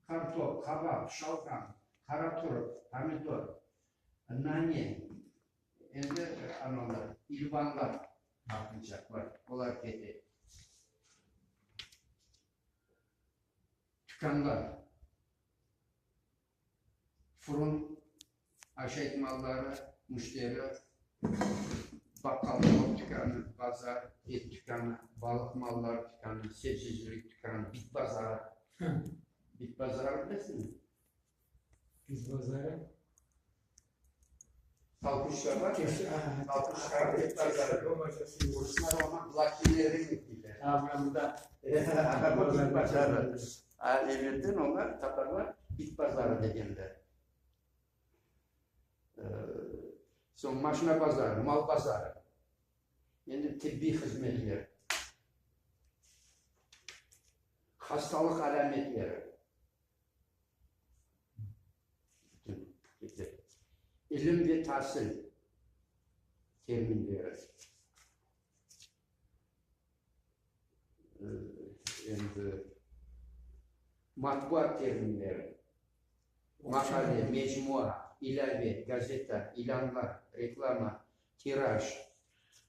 Kartop, qabaq, şalğam, qara turp, pomidor, nane, endi anavlar, ilvanlar, baqınçaqlar, olar kete. Tükânlar, furun, aşayt malları, müşteri, baqqal, top tükânı, bazar, et tükânı, balıq malları tükânı, sebzecilik tükânı, bit bazarı. Bit bazarı bilesiñmi? Bit bazarı? Talkuşka bar ya, talkuşka, bit bazarı. Ruslar oña blokirli rınok deyler. Bit bazarı. A evelden oña tatarlar bit bazarı degenler. Soñ maşina bazarı, mal bazarı. Endi tibbiy hızmetler. Hastalıq alâmetleri. İlim ve tasil terminleri. Endi matbuat terminleri. Maqale, mecmua, ilâve, gazeta, ilânlar, reklama, tiraj,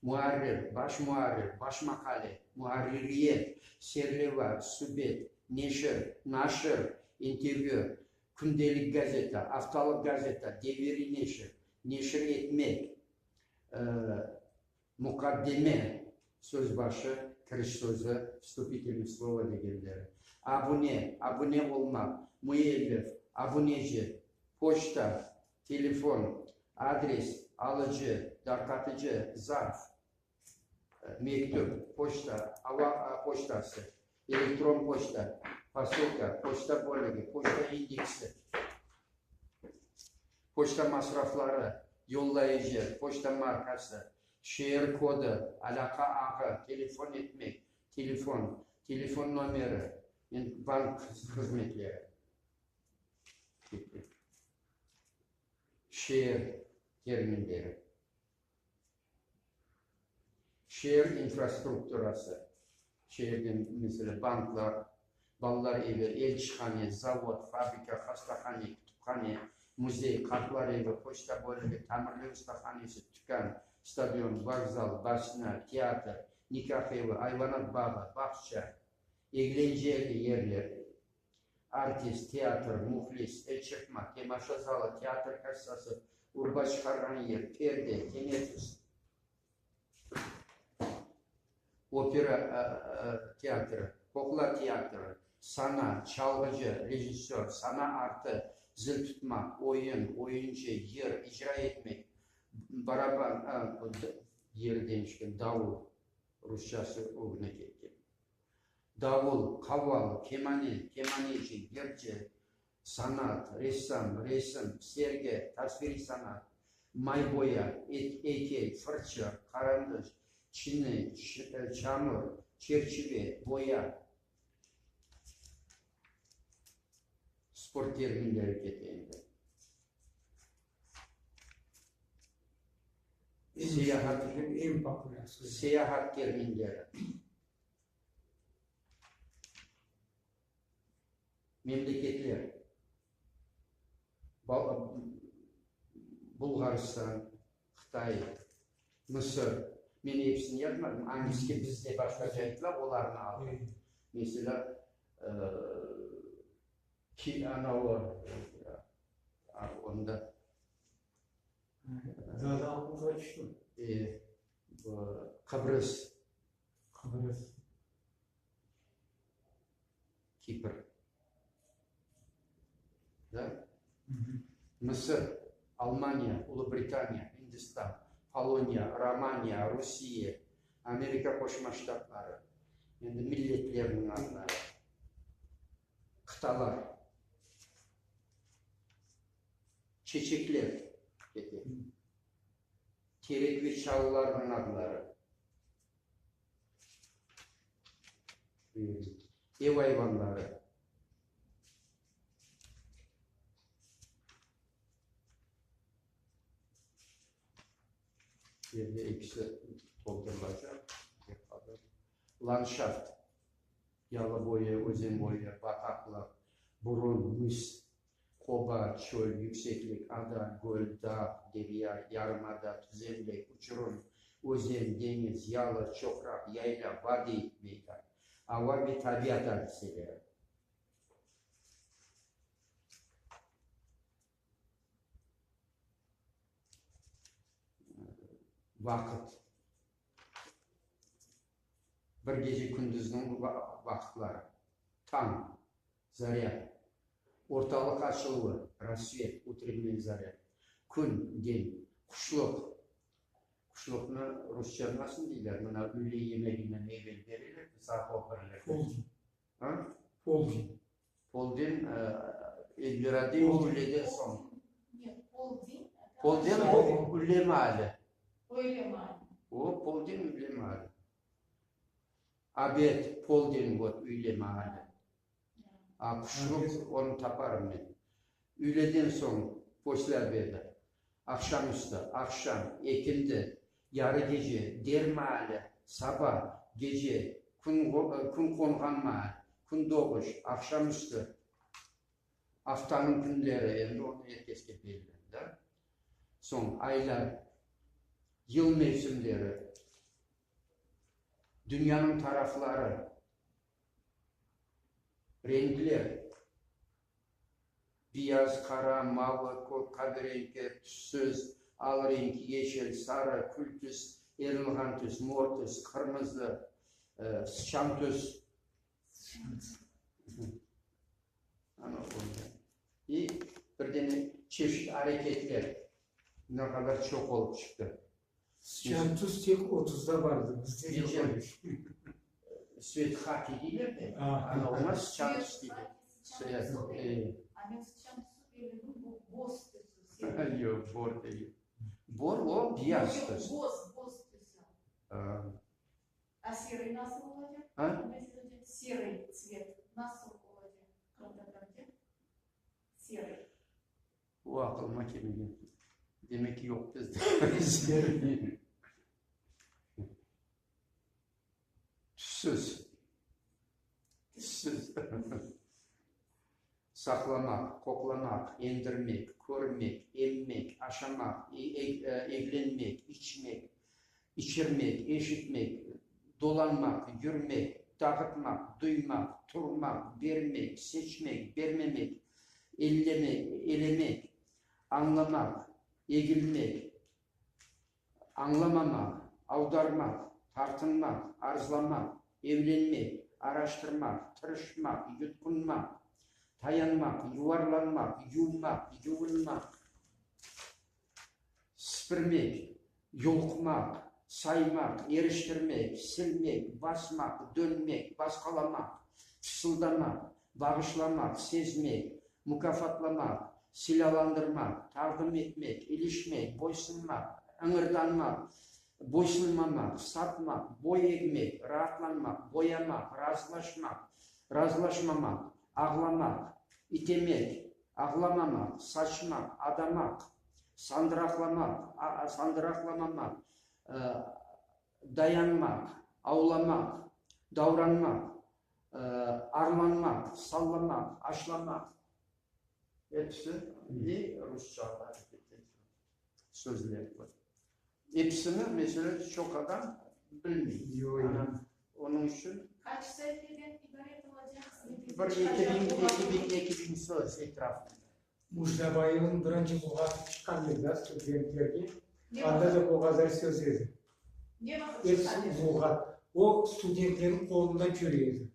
muarrir, baş muarrir, baş maqale, muarririyet, serleva, subet, neşir, naşir, intervyü, kündelik gazeta, aftalıq gazeta, deviriy neşir, neşir etmek, Muqaddime, söz başı, kiriş sözü, vstupitelnoye slovo degenleri. Abune, abune olmaq, müellif, abuneci, poçta, telefon, adres, alıcı, darqatıcı, zarf, mektüp, poçta, ava poçtası, elektron poçta, posılka, poçta bölügi, poçta indeksi, poçta masrafları, yollayıcı, poçta markası, şeer kodu, alâqa ağı, telefon etmek, telefon, telefon nomeri, bank hızmetleri. Şeer terminleri. Şeer infrastrukturası, şeerde, meselâ, banklar, balalar evi, elçihane, zavod, fabrika, hastahane, kütüphane, müzey, qartlar evi, poçta bölügi, tamirlev ustahanesi, tükân, stadion, vokzal, basina, teatr, nikâh evi, ayvanat bağı, bağça, eglence yerleri, artist, teatr, mühlis, elçırpma, temaşa zalı, teatr kassası, urba çıqarğan yer, perde, teneffüs, opera teatri, qoqla teatri, sana, çalğıcı, rejissör, sana artı, zil tutmaq, oyun, oyuncı, yır, icra etmek, baraban, yeri deñişken, davul, rusçası ögüne ketken. Davul, qaval, kemane, kemaneci, yırcı, sanat, ressam, resim, sergi, tasviriy sanat, mayboya, eykel, fırça, qarandaş, çini, çamur, çerçive, boya. Sport terminleri kete endi. Seyahat terminleri. Memleketler, Bulğaristan, Qıtay, Mısır, men episini yazmadım, angisi ki bizde başqaca aytıla, olarnı aldım. Meselâ, anavı, onda. Zaten aqlımızğa tüşti. Qıbrız. Qıbrız. Kipr. Da? Mısır, Almaniya, Ulu Britaniya, Hindistan, Poloniya, Romaniya, Rusiye, Amerika Qoşma Ştatları, endi milletlerniñ adları, qıtalar, çeçekler kete, terek ve çalılarnıñ adları. Ev ayvanları. Yerine episi toldurılacaq. Landşaft, yalı boyu, özen boyu, bataqlıq. Burun, mıs, qoba, çöl, yükseklik, ada, göl, dağ, derya, yarımada, tüzenlik, uçurım, özen, deñiz, yalı, çoqraq, yaylâ, vadiy, meydan. Ava ve tabiat adiseleri. Vaqıt. Bir gece-kündüzniñ vaqıtları. Tañ, zarya. Ortalıq açıluvı, rassvet, utrennaya zarya. Kün, den. Quşluq. Quşluqnı rusça nasıl deyler? Mına üyle yemeginden evel bereler, saat on birlerde. Polden. A? Polden. Polden, Elvira dey, o üyleden soñ. Polden o üyle maali. Öyle maali. O, polden üyle maali. Obed, polden, vot, üyle maali. A quşluq, onı taparım men. Üyleden soñ, posle obeda, aqşam üstü, aqşam, ekindi, yarı gece, der maali, saba, gece, kün, kün qonğan maal, kün doğuş, aqşam üstü, aftanıñ künleri, endi onı er keske belli, da? Soñ, aylar, yıl mevsimleri, dünyanıñ tarafları, renkler, beyaz, qara, mavı, kök, qaverenki, tüssüz, al renk, yeşil, sarı, kül tüs, erılğan tüs, mor tüs, qırmızı, sıçan tüs. Ana öyle. İ bir dene çeşit areketler ne qadar çoq olıp çıqtı. Sıçan tüs tek otuzda bardı, bizde yoq Nice edi. Svet haki deyler de, ana oña sıçan tüs deyler. Sıçan tüsü de, a men sıçan tüsü belledim, bu boz tüsü. Yoq, bor degil. Bor o beyaz tüs. Yoq, boz, boz tüsü. A serıy nasıl olacaq? A? Serıy tsvet nasıl olacaq qırımtatarca? Serıy. O aqılıma kelmegen. Demek ki, yoq bizde. Tüssüz. Tüssüz. Saqlamaq, qoqlamaq, endirmek, körmek, emmek, aşamaq, eglenmek, içmek, içirmek, eşitmek, dolanmaq, yürmek, dağıtmaq, duymaq, turmaq, bermek, seçmek, bermemek, ellemek, elemek, añlamaq, egilmek, añlamamaq, avdarmaq, tartınmaq, arzlamaq, evlenmek, araştırmaq, tırışmaq, yutqunmaq, tayanmaq, yuvarlanmaq, yuvmaq, yuvunmaq, sipirmek, yulqmaq, saymaq, eriştirmek, silmek, basmaq, dönmek, basqalamaq, fısıldamaq, bağışlamaq, sezmek, mukâfatlamaq, silâlandırmaq, taqdim etmek, ilişmek, boysunmaq, ıñırdanmaq, boysunmamaq, satmaq, boy egmek, raatlanmaq, boyamaq, razılaşmaq, razılaşmamaq, ağlamaq, itemek, ağlamamaq, saçmaq, adamaq, sandıraqlamaq, sandıraqlamamaq, dayanmaq, avlamaq, davranmaq, arlanmaq, sallamaq, aşlamaq, episi ne rusça sözler. Episini, meselâ, çoq adam bilmey. Onıñ içün. Qaç saifeden ibaret olacaq? Bir eki biñ, 2000 söz etrafında. Mujdabayevniñ birinci luğatı çıqqan edi da studentlerge, anda da o qadar söz edi. Ne vaqıt çıqqan Episi edi? luğat. O studentlerniñ qolundan köre edi.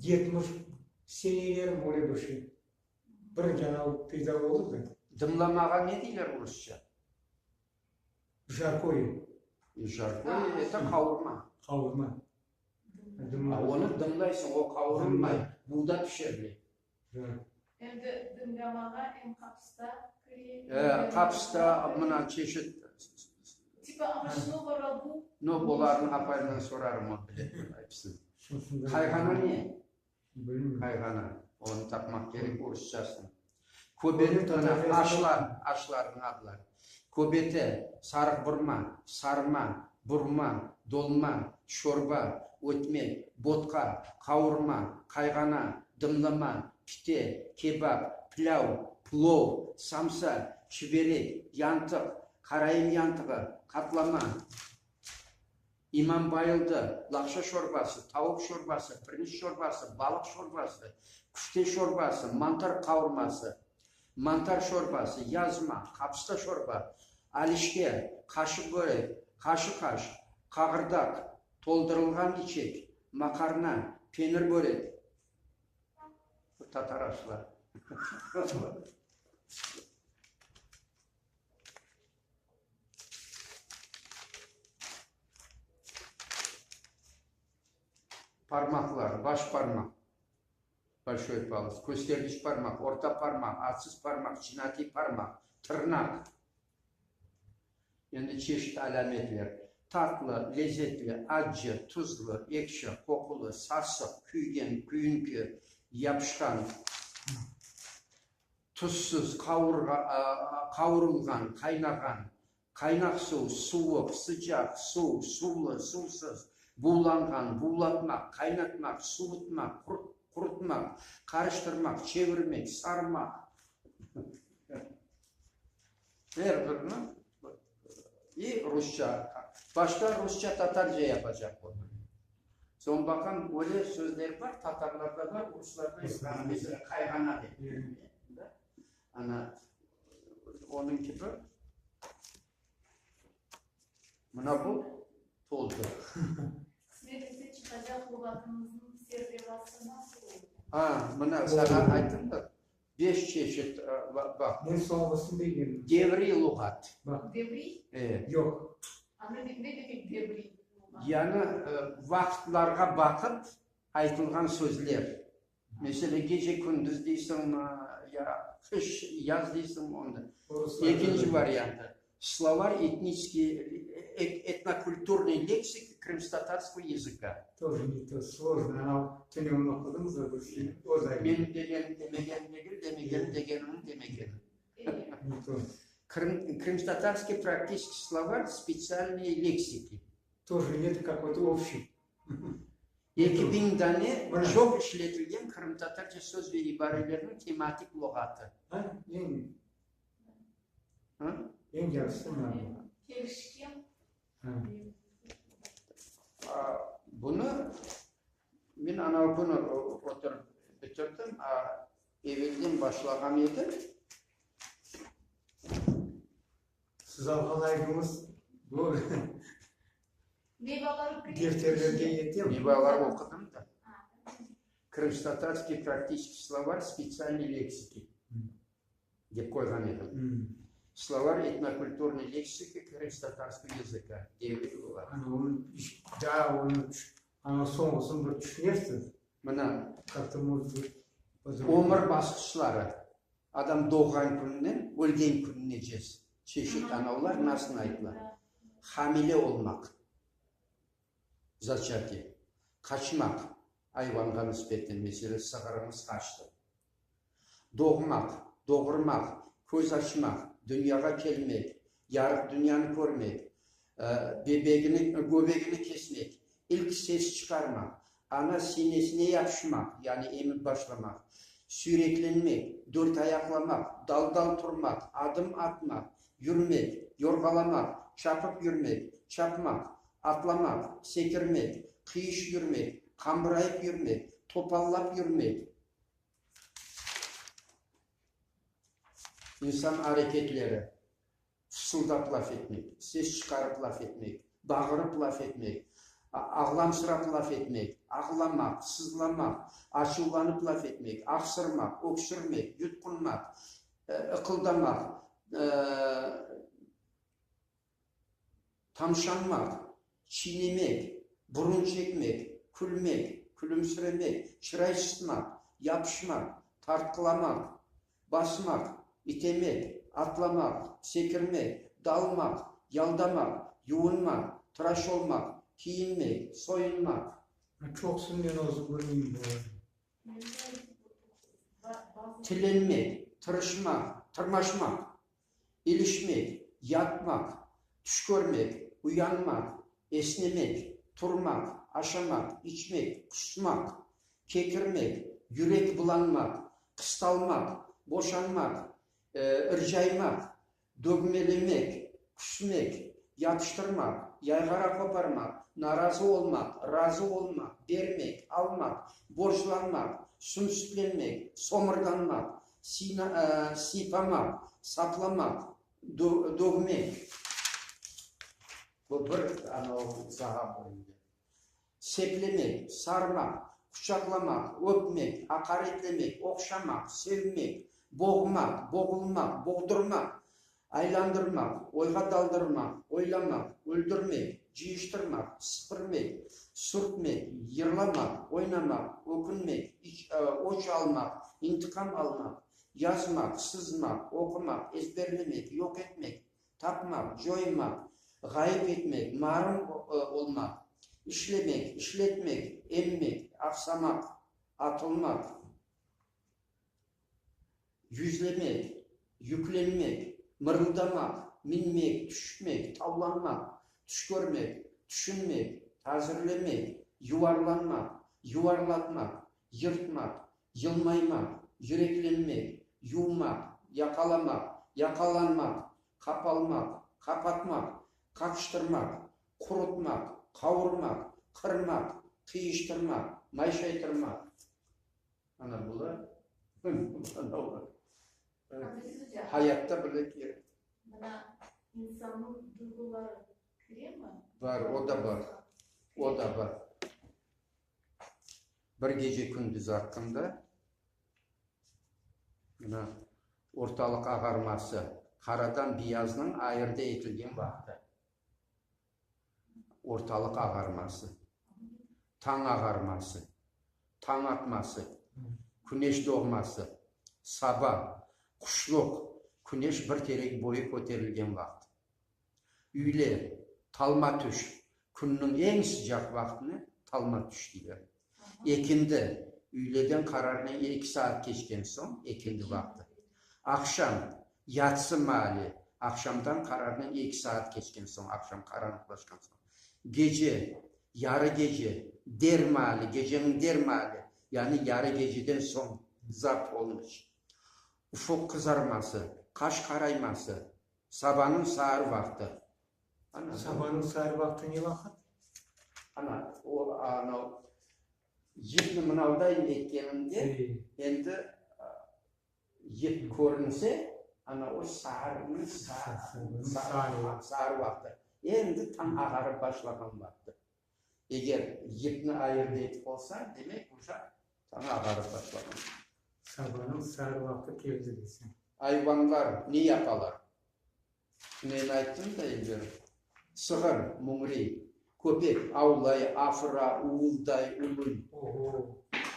70 seneleri böyle bir şey. Bir yañı peyda oldı da. Dımlamağa ne deyler rusça? Jarkoye. Jarkoye, eto qavurma. Qavurma. A onı dımlaysıñ, o qavurılmay, buvda pişirile. Endi dımlamağa em qapısta kire, Qapısta, mına çeşit. Tipa ovощного ragu. No, olarnı apayımdan sorarım, o bile episini. Qayğana ne? Qayğana. Onı tapmaq kerek orusçasını. Köbete, mına, aşlar, aşlarnıñ adları. Köbete, sarıq burma, sarma, burma, dolma, şorba, ötmek, botqa, qavurma, qayğana, dımlama. Pite, kebap, pilâv, plov, samsa, çiberek, yantıq, karaim yantığı, qatlama, İmam bayıldı, laqşa şorbası, tavuq şorbası, pirinç şorbası, balıq şorbası, küfte şorbası, mantar qavurması, mantar şorbası, yazma, qapısta şorba, alişke, qaşıq börek, qaşıq aş, qağırdaq, toldurılğan içek, maqarna, penir börek. Bu tatar aşları. Parmaqlar, baş parmaq, bolşoy palets, köstergiç parmaq, orta parmaq, atsız parmaq, çinatiy parmaq, tırnaq. Endi çeşit alâmetler, tatlı, lezetli, accı, tuzlu, ekşi, qoqulı, sasıq, küygen, küyünki, yapışqan, Tuzsuz, qavurılğan, qaynağan, qaynaq suv, suvuq, sıcaq, suv, suvlı, suvsız, buvlanğan, buvlatmaq, qaynatmaq, suvutmaq, qurutmaq, qarıştırmaq, çevirmek, sarmaq. Er birini i rusça, başta rusça-tatarca yapacaq oldım. Soñ baqam, öyle sözler bar, tatarlarda bar, ruslarda yoq. Ana, meselâ, qayğana dep. Ana, onıñ kibi. Mına bu toldı. Qısmet etse çıqacaq luğatımıznıñ serlevası nasıl oldı? A, mına saña ayttım da, beş çeşit, baq. Men soñğısını begendim. Devriy luğat. Baq. Devriy? E. Yoq. A ne demek devriy luğat? Yani vaqıtlarğa baqıp aytılğan sözler. Meselâ, gece-kündüz deysiñmi, ya qış, yaz deysiñmi, onda. Ekinci variantı, Slovar etniçeskiy, etnokulturnıy leksiki krımskotatarskogo yazıka. Тоже ne to, slojno, anav tünevin oqudıñız da bir şey, o da. Menim degenim demegenim degil, demegenim degenimniñ demegeni. Ne to. Krımskotatarskiy praktiçeskiy slovar spetsialnıy leksiki. Тоже net kakoy-to общий. 2000 dane çoq işletilgen qırımtatarca söz ve ibarelerniñ tematik luğatı. Ha, eñ, eñ yahşısı mına bu. Kelişken. Bunı men anav künü oturıp bitirdim, a evelden başlağan edim. Siz alğan aygıñız bu defterlerge yetemi? Meyvalar oqudım da. Krımskotatarskiy praktiçeskiy slovar spetsialnıy leksiki dep qoyğan edim. Slovar etnokulturnıy leksiki krımskotatarskogo yazıka, devriy luğat. Ana onı daa onı ana soñğısını bir tüşünersiz. Mına, Как-то может быть ömür basqıçları, adam doğğan kününden ölgen kününece çeşit anavlar nasıl aytıla? Hamile olmaq, zaçatiye, qaçmaq, ayvanğa nisbeten, meselâ, sığırıñız qaçtı, doğmaq, doğurmaq, köz açmaq, dünyağa kelmek, yarıq dünyanı körmek, bebegini, göbegini kesmek, ilk ses çıqarmaq, ana sinesine yapışmaq, yani emip başlamaq, süyreklenmek, dörtayaqlamaq, dal-dal turmaq, adım atmaq, yürmek, yorğalamaq, çapıp yürmek, çapmaq, atlamaq, sekirmek, qıyış yürmek, qambırayıp yürmek, topallap yürmek. İnsan areketleri. Fısıldap laf etmek, ses çıqarıp laf etmek, bağırıp laf etmek, ağlamsırap laf etmek, ağlamaq, sızlamaq, açuvlanıp laf etmek, aqsırmaq, öksürmek, yutqunmaq, ıqıldamaq, tamşanmaq, çiynemek, burun çekmek, külmek, külümsiremek, çıray sıtmaq, yapışmaq, tartqılamaq, basmaq, itemek, atlamaq, sekirmek, dalmaq, yaldamaq, yuvunmaq, tıraş olmaq, kiyinmek, soyunmaq. Çoqsını men özüm bilmeyim bularnı. Tilenmek, tırışmaq, tırmaşmaq, ilişmek, yatmaq, tüş körmek, uyanmaq, esnemek, turmaq, aşamaq, içmek, qusmaq, kekirmek, yürek bulanmaq. Qıstalmaq, boşanmaq, ırcaymaq, dögmelemek, küsmek, yapıştırmaq, yayğara qoparmaq, narazı olmaq, razı olmaq, bermek, almaq, borclanmaq, sümsüklenmek, somırdanmaq, sıypamaq, saplamaq, dögmek. Bu bir anavı saha boyunca. Seplemek, sarmaq, quçaqlamaq, öpmek, aqaretlemek, oqşamaq, sevmek, boğmaq, boğulmaq, boğdurmaq, aylandırmaq, oyğa daldırmaq, oylamaq, öldürmek, cıyıştırmaq, sipirmek, sürtmek, yırlamaq, oynamaq, ökünmek, öç almaq, intiqam almaq, yazmaq, sızmaq, oqumaq, ezberlemek, yoq etmek, tapmaq, coymaq, ğayıp etmek, marum olmaq, işlemek, işletmek, emmek, aqsamaq, atılmaq, yüzlemek, yüklenmek, mırıldamaq, minmek, tüşmek, tavlanmaq, tüş körmek, tüşünmek, tazirlemek, yuvarlanmaq, yuvarlatmaq, yırtmaq, yılmaymaq, yüreklenmek, yuvmaq, yaqalamaq, yaqalanmaq, qapalmaq, qapatmaq, qaqıştırmaq, qurutmaq, qavurmaq, qırmaq, qıyıştırmaq, mayşaytırmaq. Ana bular, ana olar. Hayatta bile kerek. Mına insannıñ duyğuları kiremi? Bar, o da bar. O da bar. Bir gece-kündüz aqqında, mına, ortalıq ağarması, qaradan biyaznıñ ayırdı etilgen vaqtı. Ortalıq ağarması, tañ ağarması, tañ atması, küneş doğması, saba, quşluq, küneş bir terek boyu köterilgen vaqıt. Üyle, talma tüş, künniñ eñ sıcaq vaqtını talma tüş deyler. Ekindi, üyleden qararnen eki saat keçken soñ, ekindi vaqtı. Aqşam, yatsı maali, aqşamdan qararnen eki saat keçken soñ, aqşam qaranlıqlaşqan soñ. Gece, yarı gece, der maali, geceniñ der maali, yani yarı geceden soñ, za polnoç. Ufuq qızarması, qaş qarayması, Sabanıñ saar vaqtı. Ana. Sabanıñ saar vaqtı ne vaqıt? Ana, o, ana, yipni mınavday etkeninde, endi yip körünse, ana o saarniñ saar vaqtı. Endi tañ ağarıp başlağan vaqtı. Eger yipni ayırdı etip olsa, demek, uşaq tañ ağarıp başlağan. Sabanıñ saar vaqtı keldi deseñ. Ayvanlar ne yapalar? Men ayttım da eger. Sığır, müñrey. Köpek, avlay, afıra, uvulday, uluy.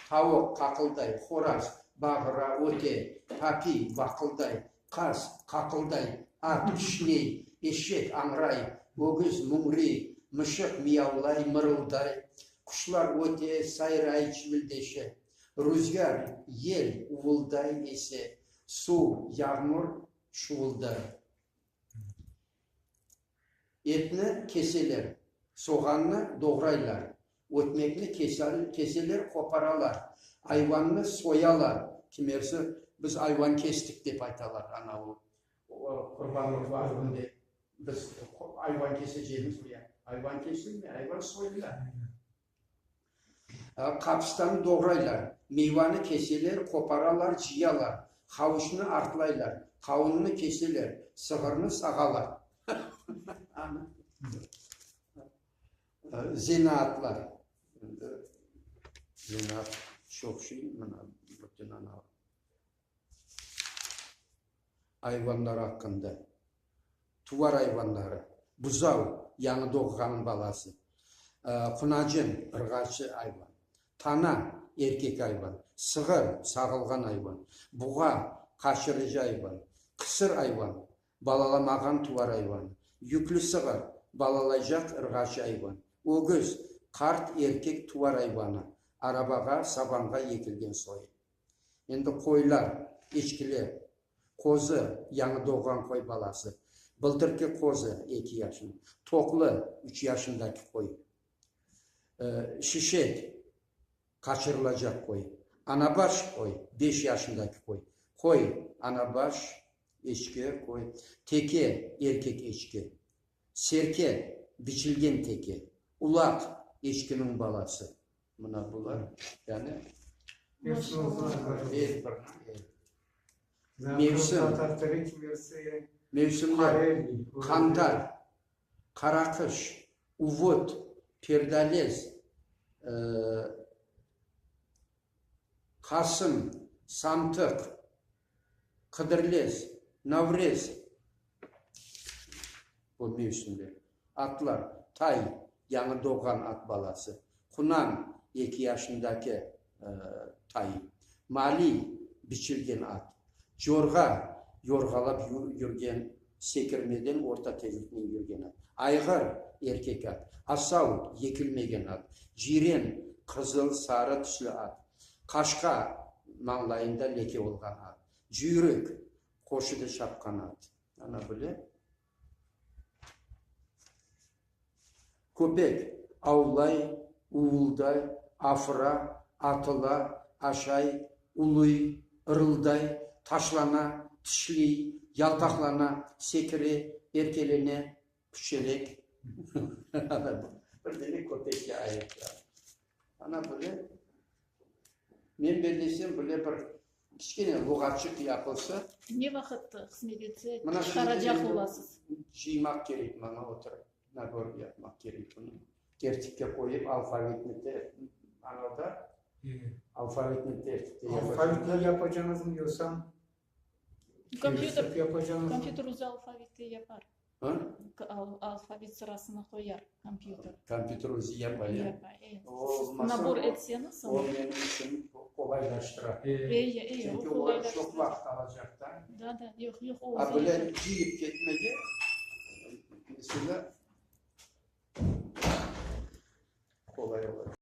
Tavuq, qaqılday. Horaz, bağıra, öte. Papiy, vaqılday. Qaz, qaqılday. At, kişney. Eşek, añray. Ögüz, müñrey. Mışıq, miyavlay, mırılday. Quşlar öte, sayray, çivildeşe. Ruzgâr, yel, uvulday, ese. Suv, yağmur, şuvulday. Etni keseler, soğannı doğraylar, ötmekni keseler, qoparalar, ayvannı soyalar, kimersi biz ayvan kestik dep aytalar, ana o qurbanlıq vaqtında biz ayvan kesecegimiz, ayvan kesilmey, ayvan soyula. Qapıstanı doğraylar, meyvanı keseler, qoparalar, cıyalar, havuçnı artlaylar, qavunnı keseler, sığırnı sağalar. Zenaatlar. Endi zenaat çoq şey, mına bütün ana ayvanlar aqqında. Tuvar ayvanları, buzav, yañı doğğanıñ balası, qunacın, ırğaçı ayvan, tana, erkek ayvan, sığır, sağılğan ayvan, buğa, qaçırıcı ayvan, qısır ayvan, balalamağan tuvar ayvanı, yüklü sığır, balalaycaq ırğaçı ayvan, ögüz, qart erkek tuvar ayvanı, arabağa, sabanğa yekilgen soyu. Endi qoylar, eçkiler, qozı, yañı doğğan qoy balası, bıltırki qozı, eki yaşında, toqlı, üç yaşındaki qoy, şişek, qaçırılacaq qoy, Anabaş qoy, beş yaşındaki qoy. Qoy, anabaş, eçki, qoy. Teke, erkek eçki. Serke, biçilgen teke. Ulaq, eçkiniñ balası. Mına bular, yani. Er bir, Mevsim. Mevsimler, qantar, qara qış, uvut, perdalez, qasım, samtıq, qıdırlez, navrez, bu mevsimler. Atlar, tay, yañı doğğan at balası, qunan, eki yaşındaki tay, maliy, biçilgen at, corğa, yorğalap yürgen, sekirmeden orta tezliknen yürgen at, ayğır, erkek at, asav, yekilmegen at, ciyren, qızıl, sarı tüslü at, qaşqa, mañlayında leke olğan at, cüyrük, qoşuda çapqan at. Ana böyle. Köpek avlay, uvulday, afıra, atıla, aşay, uluy, ırılday, taşlana, tişliy, yaltaqlana, sekire, erkelene, küçelek. Bir dene köpekke ait. Ana böyle, men bellesem, böyle bir kiçkene luğatçıq yapılsa. Ne vaqıt qısmet etse, çıqaracaq olasız? Cıymaq kerek maña oturıp, nabor yapmaq kerek bunı. Tertipke qoyıp, alfavitni anavda, alfavitni tertipte yapacaq. Alfavitni yapacañızmı yoqsa Kompyuter, kompyuter özü alfavitni yapar. Alfavit sırasını qoyar kompyuter. Kompyuter özü yapa, ya? Yapa, e. Nabor etseñiz. O menim işimni qolaylaştıra. E, e, Çünki o çoq vaqıt alacaq da. Da, da, yoq, yoq, o A böyle cıyıp ketmege.